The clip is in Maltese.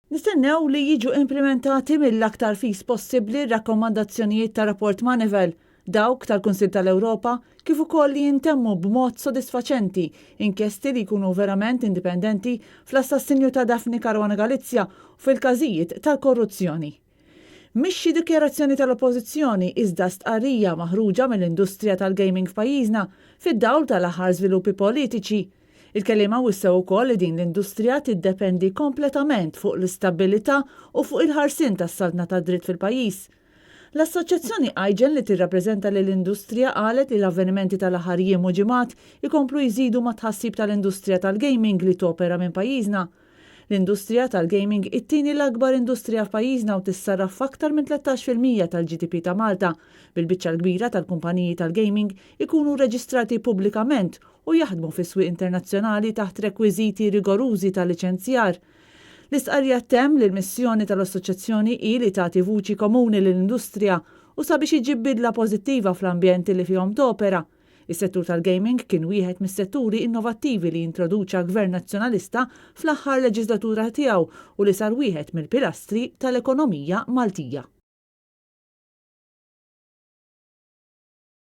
Nistennew li jiġu implimentati mill-aktar fis possibbli r-rakkomandazzjonijiet tar-Rapport Moneyval, dawk tal-Kunsill tal-Ewropa, kif ukoll li jintemmu b'mod sodisfaċenti inkjesti li jkunu verament indipendenti fl-assassinju ta' Daphne Caruana Galizia u fil-każijiet tal-korruzzjoni. Mhix xi dikjarazzjoni tal-Oppożizzjoni iżda stqarrija maħruġa mill-industrija tal-gaming f'pajjiżna fid-dawl tal-aħħar żviluppi politiċi. Il-kelliema wissew ukoll li din l-industrija tiddependi kompletament fuq l-istabbilità u fuq il-ħarsien tas-saltna tad-dritt fil-pajjiż. L-Assoċjazzjoni IGEN li tirrappreżenta lill-industrija qalet li l-avvenimenti tal-aħħar jiem u ġimgħat ikomplu jżidu mat-tħassib tal-industrija tal-gaming li topera minn pajjiżna. L-industrija tal-gaming hi t-tieni l-akbar industrija f'pajjiżna u tissarraf f'aktar minn 13% tal-GDP ta' Malta, bil-biċċa l-kbira tal-kumpaniji tal-gaming ikunu rreġistrati pubblikament u jaħdmu fi swieq internazzjonali taħt rekwiżiti rigorużi ta' liċenzjar. L-istqarrija ttemm li l-missjoni tal-Assoċjazzjoni hi li tagħti vuċi komuni lill-industrija u sabiex iġġib bidla pożittiva fl-ambjenti li fihom topera. Is-settur tal-gaming kien wieħed mis-setturi innovattivi li introduċa Gvern Nazzjonalista fl-aħħar leġiżlatura tiegħu u li sar wieħed mill-pilastri tal-ekonomija Maltija.